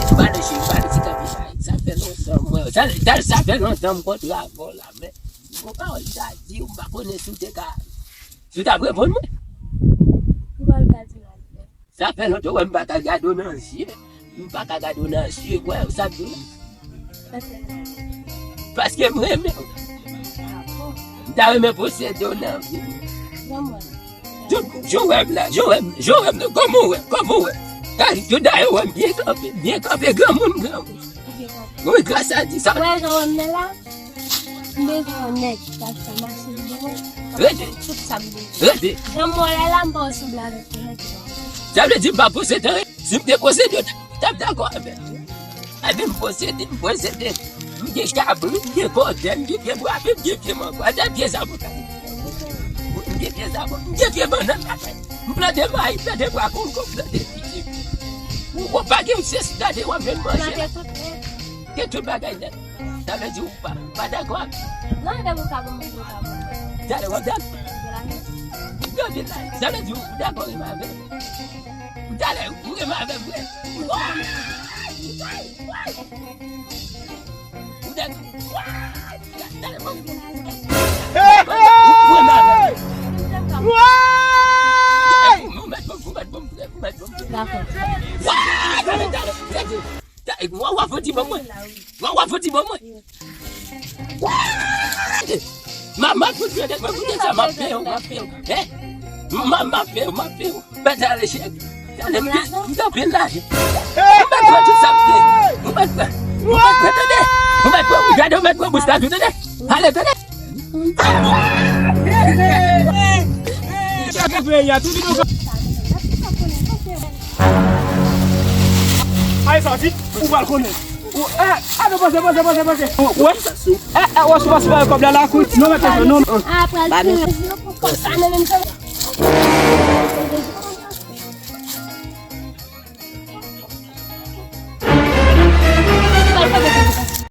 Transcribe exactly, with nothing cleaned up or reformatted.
Ou pale cheri, ou pale ti kanpichay. Sa fè lontan m wè w. Sa, sa, sa fè lontan m kontre avè w la, men. Gon pawòl m ta di w, m pa konnen si w te ka, si w t ap reponn mwen. Ki pawòl m ta di w la? Sa fè lontan w wè m pa ka gade w nan zye. M pa ka gade w nan zye, wè sa m di w la. Paske m renmen w. M ta renmen posede w nan vi m. Jan w wè m la, jan w wè m, jan w wè m nan, kòman w wè, kòman w wè? Gade, tou dayè w wè m byen kanpe, byen kanpe, granmoun, granmoun. Wi, gras a di sa. Wè jan w wè m nan la, m bezwen yon nèg ki ka fè mache pou mwen. Rete. Tout sa m bezwen. Rete. Jan m wè w la, m pa sanble avèk yon nèg. Sa vle di m pa posede anyen. Si m te posede, w t ap dakò avè m. Epi m posede, m posede. M gen kabrit, m gen kòdèy, m gen pye bwapen, m gen pye mangwa, m gen pye zaboka. M gen pye zaboka, m gen pye bannann lakay. M plante mayi, m plante pwa kongo, m plante pike. Ou, ou pa gen sens, gade w ap jwenn manje. Gen tout bagay nèt. Sa vle di ou pa, ou pa dakò ak. Non, depi ou ka ban mwen, ou ka ban mwen. Talè w ap dakò. Sa vle di ou dakò renmen avè m. Talè ou renmen avè m vre. Ou dakò. Talè ou renmen avè m. Ou mèt ban m, ou mèt ban m, ou mèt ban m vre, ou mèt ban m vre. Dakò. Talè, talè, talè. Wa, wa, fò ti ban mwen. Wa, wa, fò ti ban mwen. Wa! Ma, ma, fò ti ban mwen. Koute sa, m ap peye w, m ap peye w. Hein? Ma, m ap peye w, m ap peye w. Mèt ale, chèk. Tande, m gen, m gen anpil lajan. Ou mèt pran tout sa m gen. Ou mèt pran. Ou mèt pran, tande. Ou mèt pran, gade, ou mèt pran bous la tou, tande. Ale, tande. Chèf peyi a, tou vin. Ay, sa vit, ou pral konnen. Ou, eh, ah, non, panse, panse, panse, panse. Ou, wè? Eh, eh, wè, sou pa, sou pa, kòb la, la, kout. Non, mèt, non. Apre, konsa, men menm jan.